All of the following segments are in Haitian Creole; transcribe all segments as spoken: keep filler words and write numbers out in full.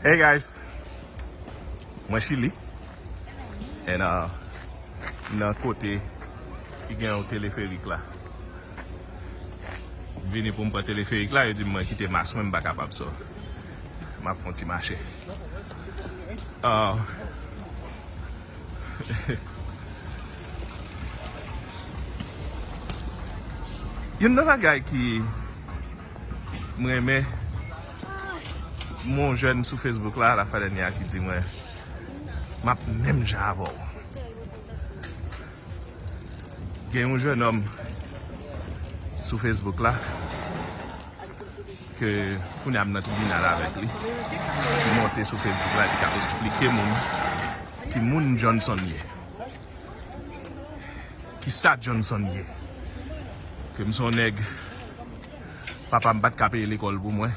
Hey guys, mwen Chili. And uh, nan kote ki gen yon teleferik la. M vini pou m pran teleferik la, yo di m mwen kite mas mwen, m pa kapab, so m ap fè yon ti mache. Uh, Youn nan bagay ki m renmen, m wè yon jèn sou Facebook la, lafwa dènyè a ki di mwen, "M ap menm jan avè w." Gen yon jènòm sou Facebook la, ke kounye a m nan tribinal avèk li, ki monte sou Facebook la, li k ap esplike moun ki moun Johnson ye. Ki sa Johnson ye? Ke m se yon nèg, papa m pa t ka peye lekòl pou mwen.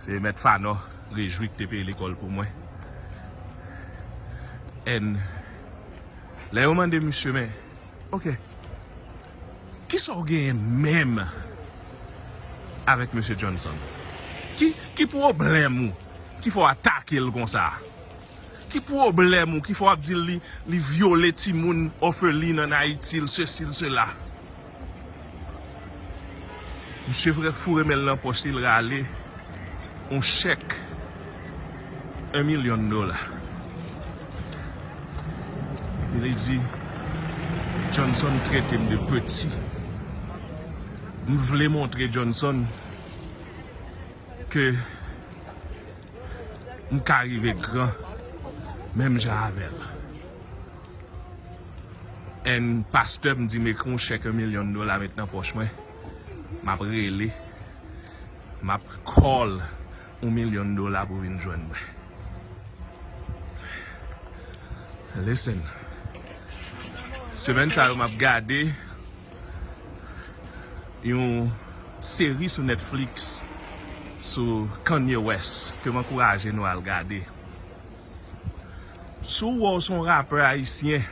Se mèt Fanò Rejwi ki te peye lekòl pou mwen. And lè yo mande misye, men, ok, kisa w genyen menm avèk mesye Johnson? Ki, ki pwoblèm ou ki fè w atake l konsa? Ki pwoblèm ou ki fè w ap di l li, li vyole timoun òfelin ann Ayiti, l sesi, l sela? Misye fre-, foure men l nan pòch li, l rale yon chèk yon milyon dola. Epi li di, Johnson trete m de peti. M vle montre Johnson ke m ka rive gran menm jan avè l. And pastè m di m ekri yon chèk yon milyon dola met nan pòch mwen. M ap rele, m ap call yon milyon dola pou vin jwenn mwen. Listen. Semèn sa yo m ap gade yon seri sou Netflix sou Kanye West ke m ankouraje nou al gade. Si w wè w se yon rapè ayisyen,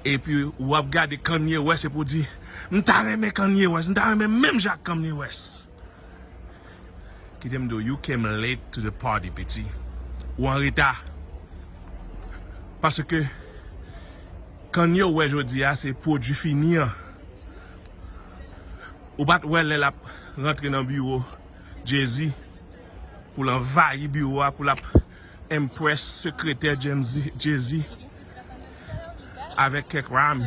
epi w ap gade Kanye West, epi w di, "M ta renmen Kanye West, m ta renmen menm jan ak Kanye West." Kite m di w, you came late to the party, piti. Ou an reta. Paske Kanye West jodi a, se pwodui fini an. Ou pa t wè lè l ap rantre nan biwo Jay-Z, pou l anvayi biwo a, pou l ap impress sekretè Jay-Z, Jay-Z avèk kèk rhyme.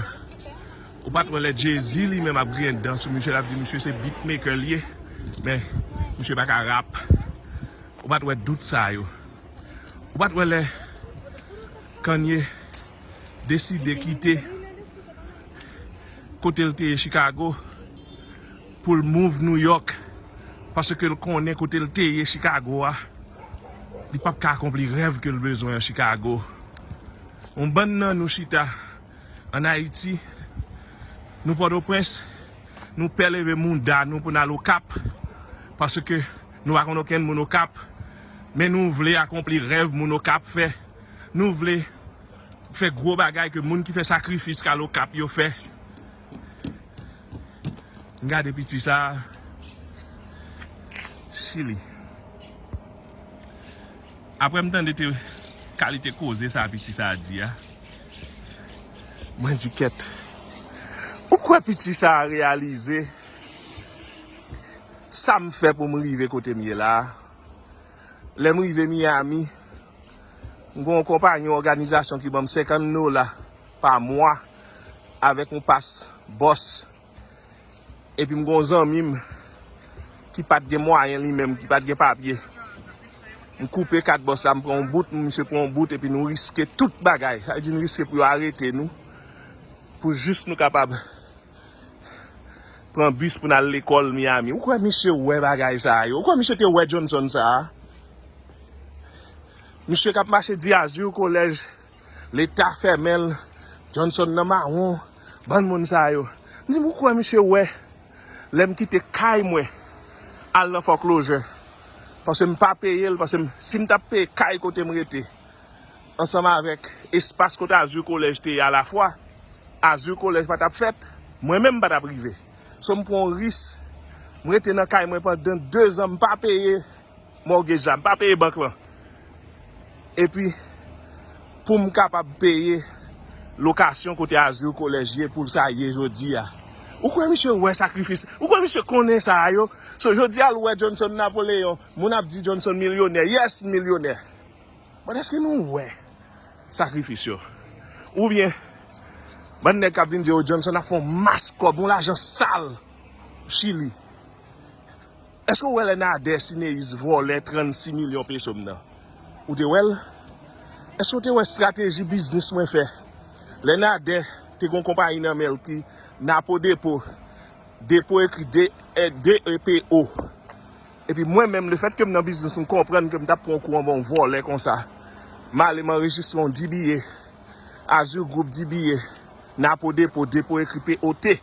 Ou pa t wè lè Jay-Z li menm ap griyen dan sou misye, l ap di misye se beatmaker li ye, men misye pa ka rap. Ou pa t wè dout sa yo. Ou pa t wè lè Kanye deside kite kote l te ye Chicago pou l move New York, paske l konnen kote l te ye Chicago a, li p ap ka akonpli rèv ke l bezwen an Chicago. Yon bann nan nou chita ann Ayiti, nou Pòtoprens, nou pè leve mouda nou pou n al Okap, paske nou pa konn okenn moun Okap, men nou vle akonpli rèv moun Okap fè. Nou vle fè gwo bagay ke moun ki fè sakrifis k al Okap yo fè. M gade piti sa a. Chili. Apre m tande te kalite koze sa piti sa a di a, mwen di kèt. Ou kwè piti sa a reyalize sa m fè pou m rive kote m ye la a? Lè m rive Miami, m gen yon konpayi, yon òganizasyon ki ban m senkant dola pa mwa avèk yon pas bòs. Epi m gen yon zanmi m ki pa t gen mwayen li menm, ki pa t gen papye. M koupe kat bòs la, m pran yon bout, misye pran yon bout, epi nou riske tout bagay. Sa vle di nou riske pou yo arete nou, pou jis nou kapab pran bis pou n al lekòl Miami. Ou kwè misye wè bagay sa yo? Ou kwè misye te wè Johnson sa a? Misye k ap mache di Azur College, Leta fèmen l, Johnson nan mawon, bann moun sa yo. M di, ou kwè misye wè lè m kite kay mwen al nan foreclosure? Paske m pa peye l, paske m, si m t ap peye kay kote m rete, ansanm avèk espas kote Azur College te ye a lafwa, Azur College pa t ap fèt, mwen menm m pa t ap rive. So, m pran yon ris M rete nan kay mwen pandan de zan, m pa peye mortgage la, m pa peye bank lan. Epi, pou m kapab peye lokasyon kote Azur College ye pou sa ye jodi a. Ou kwè misye wè sakrifis? Ou kwè misye konnen sa a yo? So, jodi a, l wè Johnson Napoleon, moun ap di Johnson milyonè. Yes, milyonè. But èske nou wè sakrifis yo? Oubyen, bann nèg k ap vin di yo Johnson ap fè yon mas kòb, yon lajan sal Chili. Èske w wè lè Nader Cineis vòlè trannsis milyon peso m nan? Ou te wè l? Èske w te wè estrateji biznis mwen fè? Lè Nader te gen yon konpayi nan men l ki Napo Depo, depo ekri D, eh, D E P O. Epi mwen menm, lefètke m nan biznis, m konprann ke m t ap pran yon kou anba yon vòlè konsa. M ale m anrejistre yon D B A, Azur Group D B A, Napo Depo, depo ekri P O T.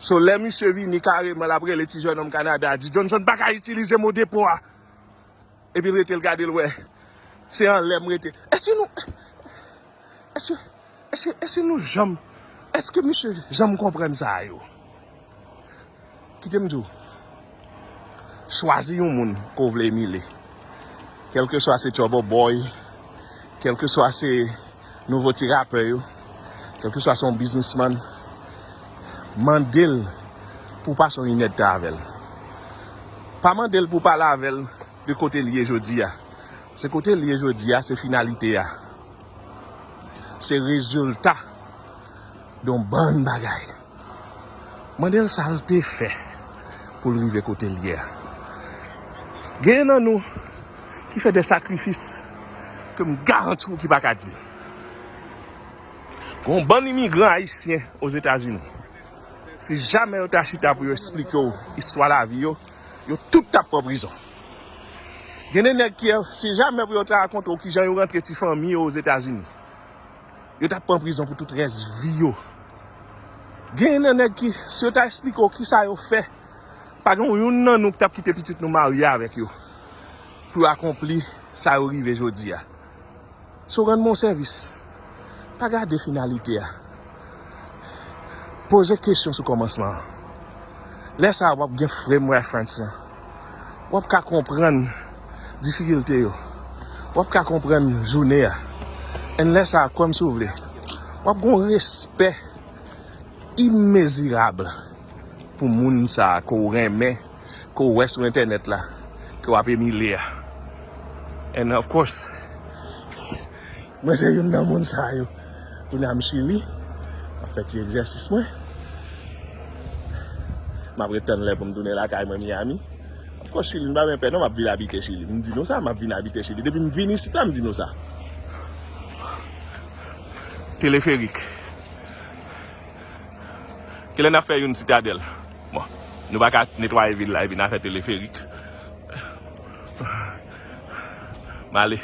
So, lè misye vini kareman, l ap rele ti jennonm Kanada, di, Johnson pa ka itilize mo depo a. Epi l rete, l gade, l wè se anlè m rete. Èske nou, èske, èske, èske nou janm, èske misye janm konprann sa a yo? Kite m di w, chwazi yon moun ke w vle emile. Kèlkeswa se Trouble Boy, kèlkeswa se nouvo ti rapè yo, kèlkeswa se yon biznismann, mande l pou w pase yon inèdtan avè l. Pa mande l pou w pale avè l de kote l ye jodi a. Se kote l ye jodi a, se finalite a. Se rezilta de yon bann bagay. Mande l sa l te fè pou l rive kote l ye a. Genyen nan nou ki fè de sakrifis ke m garanti w ki pa ka di. Gen yon bann imigran ayisyen Ozetazini. Si jamè yo ta chita pou yo esplike w istwa lavi yo, yo tout t ap pran prizon. Gen de nèg ki, si jamè pou yo ta rakonte w kijan yo rantre ti fanmi yo Ozetazini, yo t ap pran prizon pou tout rès vi yo. Gen nan nèg ki, si yo ta esplike w kisa yo fè, pa gen youn nan nou ki t ap kite pitit nou marye avèk yo pou yo akonpli sa yo rive jodi a. So, rann mwen yon sèvis. Pa gade finalite a. Poze kesyon sou kòmansman an. Lè sa a, w ap gen frame reference lan. W ap ka konprann difikilte yo. W ap ka konprann jounen an. And lè sa a, kwè m si w vle, w ap gen yon respè imezirab pou moun sa a ke w renmen, ke w wè sou entènèt la, ke w ap emile a. And of course, mwen se youn nan moun sa yo. Kounye a m Chili, m ap fè ti egzèsis mwen. M ap ret tann lè pou m tounen lakay mwen Miami. Of course, Chili, m pa gen pè non, m ap vin abite Chili. M di nou sa, m ap vin abite Chili. Depi m vin isit la, m di nou sa. Teleferik. Kilè n ap fè youn Sitadèl? Bon, nou pa ka netwaye vil la epi n a fè teleferik. M ale.